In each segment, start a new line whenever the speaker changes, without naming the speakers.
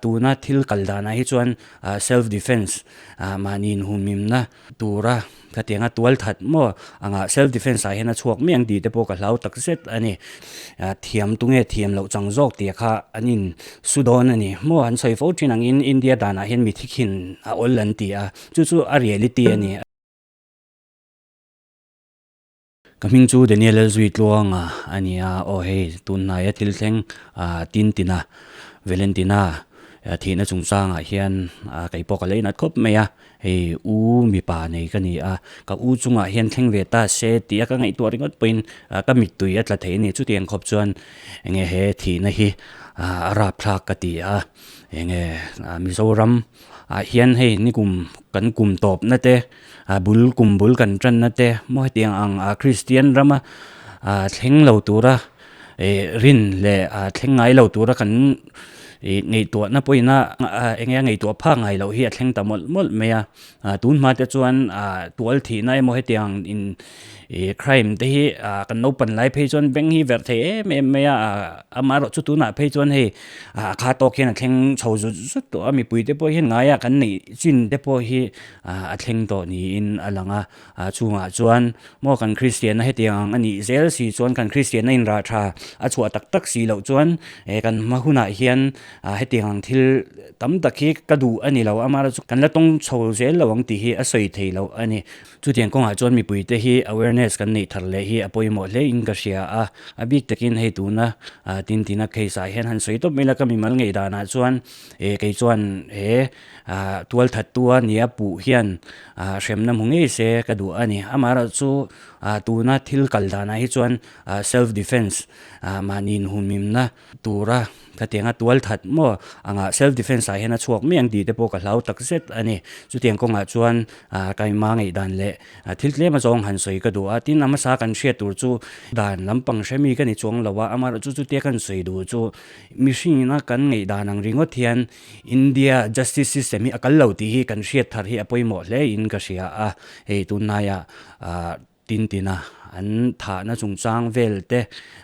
Tuna thil kal danah hi chuan self defence mahni inhumhimna tura khatianga tual that maw anga self defence ah hian a chhuak mai ang tih te pawh ka hlau tak zet a ni. Thiam tunge thiam loh chang zawk tih kha an in su dawn a ni maw an sawi fo thin angin India danah hian mi thikhin a awl an ti a, chu chu a reality a ni. Ka hming chu Daniel Lalzui Tluanga a ni a, aw hei tunhnaia thil thleng Tintina, Valentina thihna chungchangah hian kei pawh ka lei nat khawp mai a, hei u mipa nei ka ni a, ka u chungah hian thleng ve ta se tih a ka ngaihtuah ringawt pawhin ka mittui a tla thei a ni. Chutiang khawp chuan enge he thihna hi a rapthlak ka ti a, enge Mizoram ah hian hei nikum kan kum tawpna te, A bul kum bul kan tanna te maw hetiang ang a Kristian rama a thleng lo tura ih rin leh a thleng ngai lo tura kan ih ngaihtuahna pawhin a eng nge a ngaihtuah phak ngai loh hi a thleng ta mawlh mawlh mai a ah tun hma te chuan ah tual thihna emaw hetiang in ih crime te hi ah kan naupan lai phei chuan beng hi verh thei em em mai a ah amaherawh chu tunah phei chuan hei ah a kha tawk hian a thleng chho zut zut tawh a mipui te pawh hian ngaia kan neih chin te pawh hi a thleng tawh niin a lang a, a chungah chuan maw kan Kristianna hetiang ang a nih zel si chuan kan Kristianna in rah tha a chhuah tak tak si loh chuan he kan hma hunah hian hetiang ang thil tam tak hi ka duh a ni lo amaherawhchu chu kan la tawng chho zel lo ang tih hi a sawi thei loh a ni. Chutiang kawngah chuan mipuite hi awareness kan neih thar leh hi a pawimawh hle in ka hria a, a bik takin hei tuna Tintina case ah hian han sawi tawp mai la ka mimal ngei danah chuan kei chuan he Ah tual thattu a nia puh hian ah hremna hmu ngei se ka duh a ni. Amaherawhchu ah tuna thil kal danah hi chuan ah self defence ah mahni inhumhimna tura khatianga tual that maw anga self defence ah hian a chhuak mai ang tih te pawh ka hlau tak zet a ni. Chutiang kawngah chuan ah ka inma ngaihdan leh thil tlem azawng han sawi ka duh a. Tin a hmasa kan hriat tur chu dan lampang hre mi ka ni chuang lo a, amaherawhchu chutia kan sawi duh chu mihringina kan ngaihdan ang ringawt hian India justice system hi a kal lo tih hi kan hriat thar hi a pawimawh hle in ka hria a, hei tunlaiah ah Tintina an thahna chungchang vel te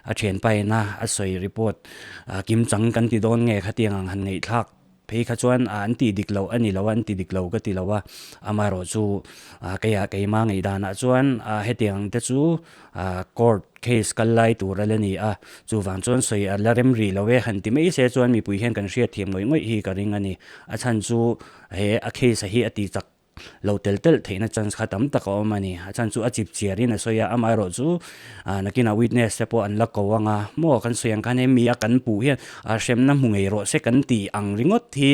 a thianpaina a sawi report ah kimchang kan ti dawn nge khatiang ang han ngaihthlak phei kha chuan an tih dik loh a ni lo a, an ti dik lo ka ti lo a, amaherawhchu ah keiah keimah ngaihdanah chuan ah hetiang te chu ah court Case kal lai tur a la ni a, chuvang chuan sawi a la rem rih lo e han ti mai se chuan mipui hian kan hriat thiam ngawih ngawih hi ka ring a ni. A chhan chu he a case a hi a ti chak lo tel telh theihna chance kha tam tak a awm a ni. A chhan chu a chip chiarin a sawi a, amaherawh chu nakinah witness te pawh an la ko ang a, maw kan sawi ang khan he mi a kan puh hian a hremna hmu ngei rawh se kan tih ang ringawt hi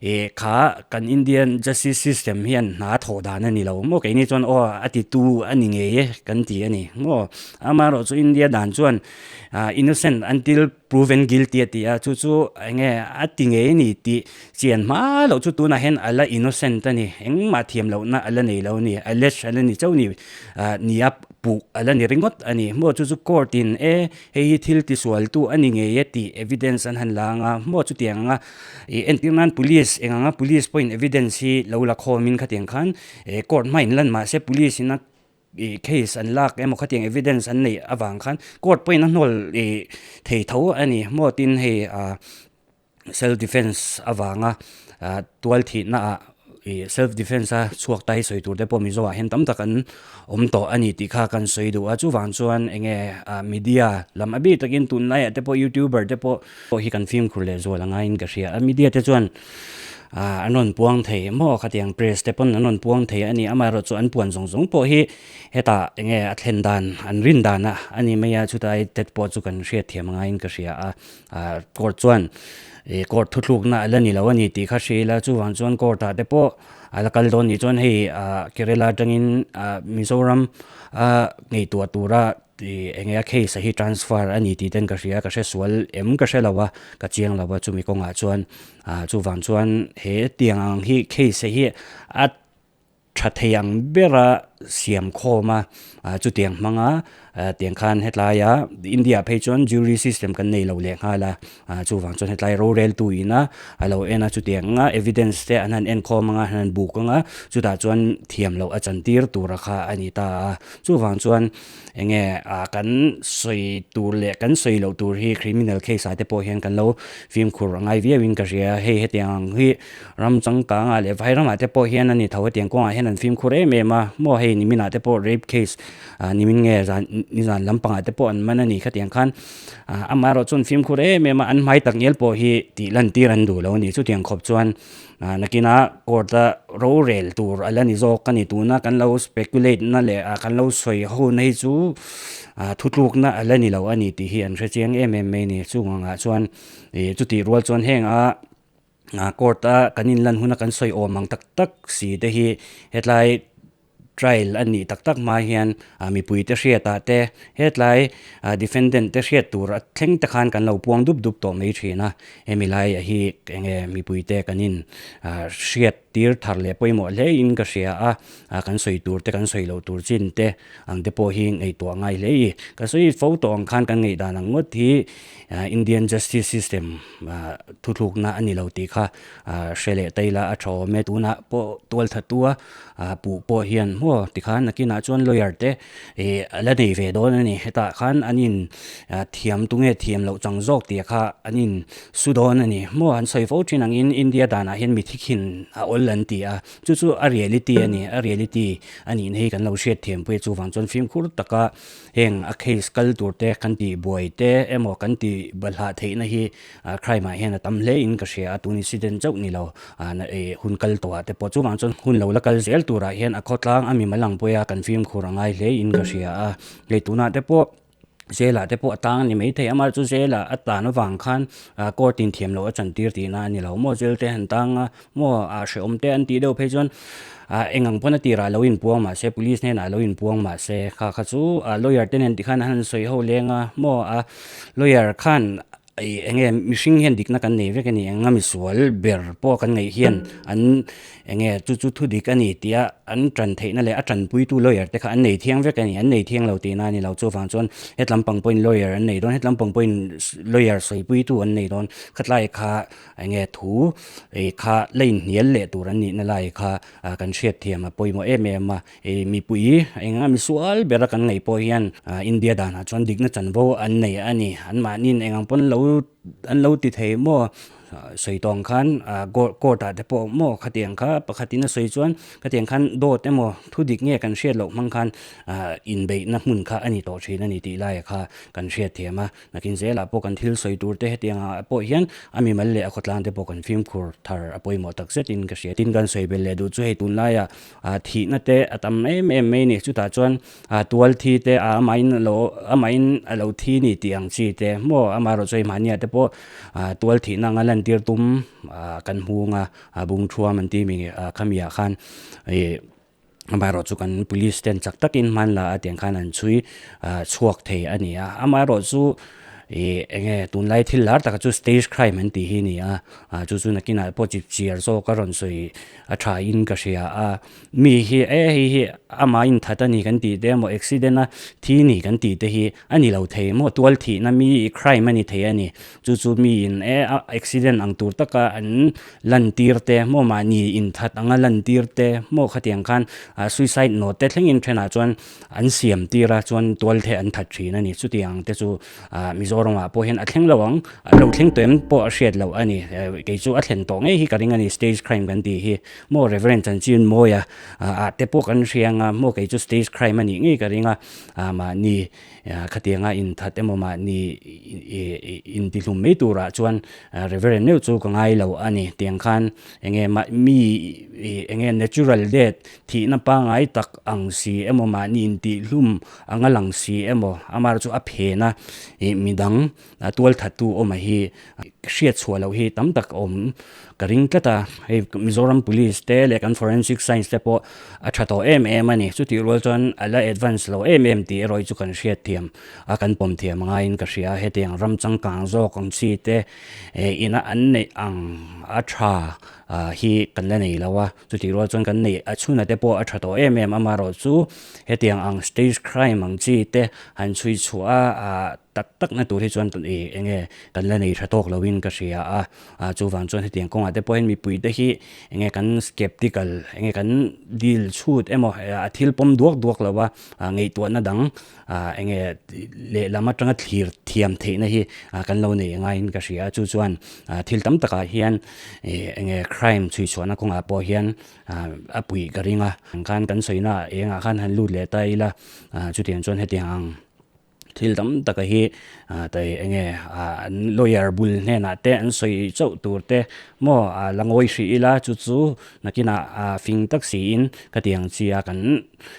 ih kha kan Indian justice system hian hna a thawh dan a ni lo maw keini chuan aw a titu a ni ngei e kan ti a ni maw amaherawh chu India dan chuan ah innocent until proven guilty a ti a chu chu eng nge a ti ngei a ni tih chian hma loh chu tunah hian a la innocent a ni engmah thiam lohna a la nei lo a ni alleged a la ni chauh a ni ah nia puh a la ni ringawt a ni maw chu chu court in e hei hi thil tisualtu a ni ngei e tih evidence an han la ang a maw chutiang anga Ih entir nan police eng anga police pawhin evidence hi lo la khawmin khatiang khan eh court hma in lan mahse police in a ih case an lak emaw khatiang evidence an neih avang khan court pawhin a hnawl ih thei tho a ni maw tin hei ah self defence avanga ah tual thihna ah Ih self defence a chhuak ta hi sawi tur te pawh Mizo ah hian tam tak an awm tawh a ni tih kha kan sawi duh a, chuvang chuan eng nge ah media lam a bik takin tunlaiah te pawh youtuber te pawh pawh hi kan fimkhur leh zual a ngaiin ka hria a, media te chuan ah an rawn puang thei maw khatiang press te pawn an rawn puang thei a ni, amaherawhchu an puan zawng zawng pawh hi hetah eng nge a thlen dan an rin dan a a ni mai a, chutai te pawh chu kan hriat thiam a ngaiin ka hria a. Ah court chuan ih court thuthlukna a la ni lo a ni tih kha hria ila chuvang chuan court ah te pawh a la kal dawn nih chuan hei ah Kerala atangin ah Mizoram a ngaihtuah tura ih eng nge a case a hi transfer a ni tih ten ka hria ka hre sual em ka hre lo a ka chiang lo a chumi kawngah chuan ah chuvang chuan he tiang ang hi case hi a tha thei ang bera. siam khawm a, chutiang hmanga tiang khan hetlaia India phei chuan jury system kan nei lo leh nghal a, chuvang chuan hetlai roreltu ina a lo en a, chutiang anga evidence te an han en khawm anga an han buk anga chutah chuan thiam loh a chantir tura kha a ni ta a, chuvang chuan Enge kan sawi tur leh kan sawi loh tur hi criminal case ah te pawh hian kan lo fimkhur a ngai viau in ka hria. Hei hetiang ang hi ram changkang ah leh vai ramah te pawh hian a ni tho hetiang kawngah hian an fimkhur em em a. Maw hei nimin ah te pawh rape case nimin nge zan nizan lampangah te pawh an man a ni khatiang khan amaherawh chuan fimkhur em em a an hmai tak ngial pawh hi tih lan tir an duh lo a ni. Chutiang khawp chuan Nakinah court a rorel tur a la ni zawk a ni. Tuna kan lo speculate na leh kan lo sawi ho na hi chu thutlukna a la ni lo a ni tih hi an hre chiang em em mai a ni. Chung angah chuan chutih rual chuan heng a court a kan inlan huna kan sawi awm ang tak tak si te hi hetlai Trial a nih tak tak hma hian mipuite hriatah te hetlai defendant te hriat tur a thleng te khan kan lo puang dup dup tawh mai thin a, hemi lai hi enge mipuite kan in hriat tir thar leh pawimawh hle in ka hria a, kan sawi tur te kan sawi loh tur chin te ang te pawh hi ngaihtuah ngai hle i. Ka sawi fo tawh ang khan kan ngaihdan ang ngawt hi Indian justice system thuthlukna a ni lo tih kha hre leh ta ila a tha awm e. Tunah pawh tualthatua puh pawh hian maw tikhan nakinah chuan lawyer te ih a la nei ve dawn a ni. Hetah khan an in thiam tunge thiam loh chang zawk tih kha an in su dawn a ni. Maw an sawi fo thin angin India danah hian mi thikhin a awl an ti a, chu chu a reality a ni. A reality a nih na hi kan lo hriat thiam pui a, chuvang chuan fimkhur taka heng a case kal tur te kan tih buai te emaw kan tih balhah theihna hi Crime ah hian a tam hle in ka hria a, tun incident chauh ni lo hun kal tawh ah te pawh chuvang chuan hun lo la kal zel turah hian a khawtlang a mimal ang pawia kan fimkhur a ngai hle in ka hria a, hei tunah te pawh jail ah te pawh a tang a ni maithei amah chu jail ah a tan avang khan court in thiam loh a chantir tihna a ni lo maw jail te han tang a maw a hrehawm te an tih deuh phei chuan eng ang pawn a tirah lo inpuang mahse police hnenah lo inpuang mahse kha kha chu lawyer te nen tikhan an han sawi ho leng a maw a lawyer khan Ih enge mihring hian dikna kan nei vek a ni eng a misual ber pawh kan ngaih hian an enge chu chu thu dik a ni tia an tan theihna leh a tanpuitu lawyer te kha an nei thiang vek a ni an nei thiang lo tihna a ni lo chuvang chuan hetlam pang pawhin lawyer an nei dawn hetlam pang pawhin lawyer sawipuitu an nei dawn khatlai kha enge thu ih kha la inhnial leh tur an nihna lai kha kan hriat thiam a pawimawh em em a. Ih mipui eng anga misual bera kan ngaih pawh hian India danah chuan dikna chanvo an nei a ni. Anmahniin eng ang pawn lo an lo ti thei maw sawi tawng khan court ah te pawh maw khatiang kha pakhatin a sawi chuan khatiang khan dawt emaw thu dik nge kan hriat loh hmang khan inbeihna hmun kha a ni tawh thin a ni tih laiah kha kan hriat thiam a. Nakin zelah pawh kan thil sawi tur te hetiang ah pawh hian a mimal leh a khawtlang te pawh kan fimkhur thar a pawimawh tak zetin ka hria. Tin kan sawi belh leh duh chu hei tunlaiah thihna te a tam em em mai a ni. Chutah chuan tual thi te amahin a lo amahin a lo thi ni tih ang chi te maw amaherawh chu hei mahniah te pawh tual thihna anga lantir tum kan hmung a bungthuam an tih mi khamiah khan ih amaherawh chu kan police ten chak takin hman la a tiang khan an chhui chhuak thei a ni a. Amaherawh chu ih eng nge tunlai thil lar taka chu stage crime an tih hi a ni a chu chu nakinah pawh chip chiar zawk a rawn sawi a tha in ka hria a mi hi e hei hi amah inthat a ni kan tih te emaw accident a thi ni kan tih te hi a ni lo thei maw tual thihna mi crime a ni thei a ni chu chu mi in e accident ang tur taka an lan tir te maw mahni inthat anga lan tir te maw khatiang khan suicide note te thlengin thenah chuan an siam tir a chuan tual the an that thin a ni chutiang te chu Mizoram ah pawh hian a thleng lo ang a lo thleng tawh em pawh a hriat loh a ni kei chu a thlen tawh ngei hi ka ring a ni stage crime kan tih hi maw Reverend Chanchin Mawia ah te pawh kan hria anga maw kei chu stage crime a nih ngei ka ring a mahni khatianga inthat emaw mahni intihlum mai turah chuan Reverend meuh chu ka ngai lo a ni tiang khan enge mi enge natural death Thihna pangngai tak ang si emaw mahni intihhlum anga lang si emaw amaherawhchu a phen a, ih midang. dang tual thattu awm a hi hriat chhuah loh hi tam tak awm ka ring tlat a, hei Mizoram Police te leh kan Forensic Science te pawh a tha tawh em em a ni. Chutih rual chuan a la advance lo em em tih erawh hi chu kan hriat thiam a, kan pawm thiam a ngaiin ka hria. Hetiang ram changkang zawk ang chi te ina an neih ang a tha hi kan la nei lo a, chutih rual chuan kan neih a chhunah te pawh a tha tawh em em amaherawh chu hetiang ang stage crime ang chi te han chhui chhuah a tak tak na tur hi chuan ih eng nge kan la nei tha tawk loin ka hria a, ah chuvang chuan hetiang kawngah te pawhin mipui te hi eng nge kan skeptical eng nge kan dil chhut emaw a thil pawm duak duak lo a, ah ngaihtuahna dang ah eng nge lehlam atanga thlir thiam theihna hi ah kan lo nei ngaiin ka hria a, chu chuan ah thil tam takah hian ih eng nge crime chhui chhuahna kawngah pawh hian ah a puih ka ring a, khan kan sawina engah khan han lut leh ta ila ah chutiang chuan hetiang ang. Thil tam taka hi tai enge an lawyer bul hnenah te an sawi chauh tur te maw la ngawi hrih ila chu chu nakinah fing tak siin ka ti ang chi a kan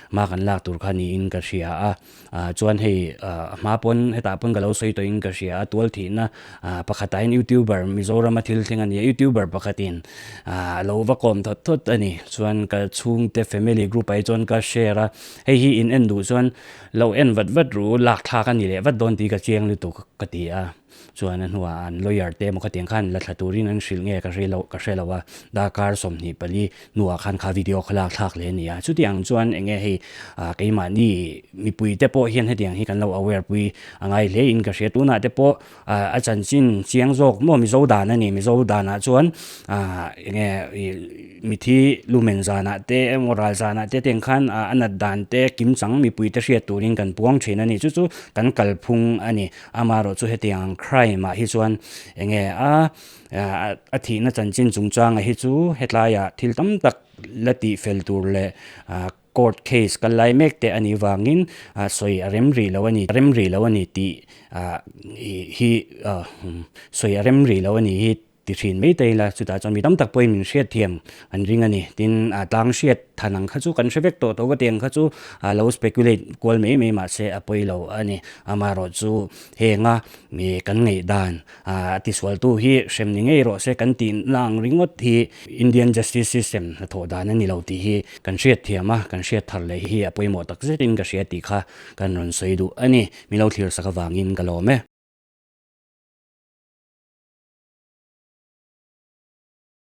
hma kan lak tur kha niin ka hria a chuan hei a hma pawn hetah pawn ka lo sawi tawhin ka hria a tual thihna pakhatah hian youtuber Mizorama thil thleng a ni a youtuber pakhatin a lo va kawm thawt thawt a ni chuan ka chhungte family group ah hi chuan ka share a hei hi in en duh chuan Lo en vat vat ru, lak thlak a ni leh vat dawn tih ka chiang lutuk ka ti a. Chuan a hnuah an lawyer te emaw khatiang khan la thla turin an hrilh nge ka hre lo ka hre lo a, darkar 24 hnuah khan kha video kha lak thlak leh a ni a. Chutiang chuan eng nge hei keimahni mipui te pawh hian hetiang hi kan lo aware pui a ngai hle in ka hria. Tunah te pawh a chanchin chiang zawk maw Mizo dan a ni, Mizo danah chuan eng nge mithi lumen zanah te emaw ral zanah te tiang khan a nat dan te kim chang mipui te hriat turin kan puang thin a ni, chu chu kan kalphung a ni. Amaherawh chu hetiang ang crime ah hi chuan eng nge a a thihna chanchin chungchanga hi chu hetlaiah thil tam tak la tihfel tur leh Court case kal lai mek te a nih vangin sawi a rem rih lo a ni, rem rih lo a ni tih hi sawi a rem rih lo a ni hi ti thin mai ta ila, chutah chuan mi tam tak pawhin min hriat thiam an ring a ni. Tin, tlang hriat than ang kha chu kan hre vek tawh tho ka ti ang kha chu lo speculate kual mai mai mahse a pawi lo a ni. Amaherawh chu henga mi kan ngaihdan A tisualtu hi hrem ni ngei rawh se kan tih na ang ringawt hi Indian Justice System hnathawh dan a ni lo tih hi kan hriat thiam a, kan hriat thar leh hi a pawimawh tak zetin ka hria tih kha kan rawn sawi duh a ni. Milo thlir sak avangin ka lawm e.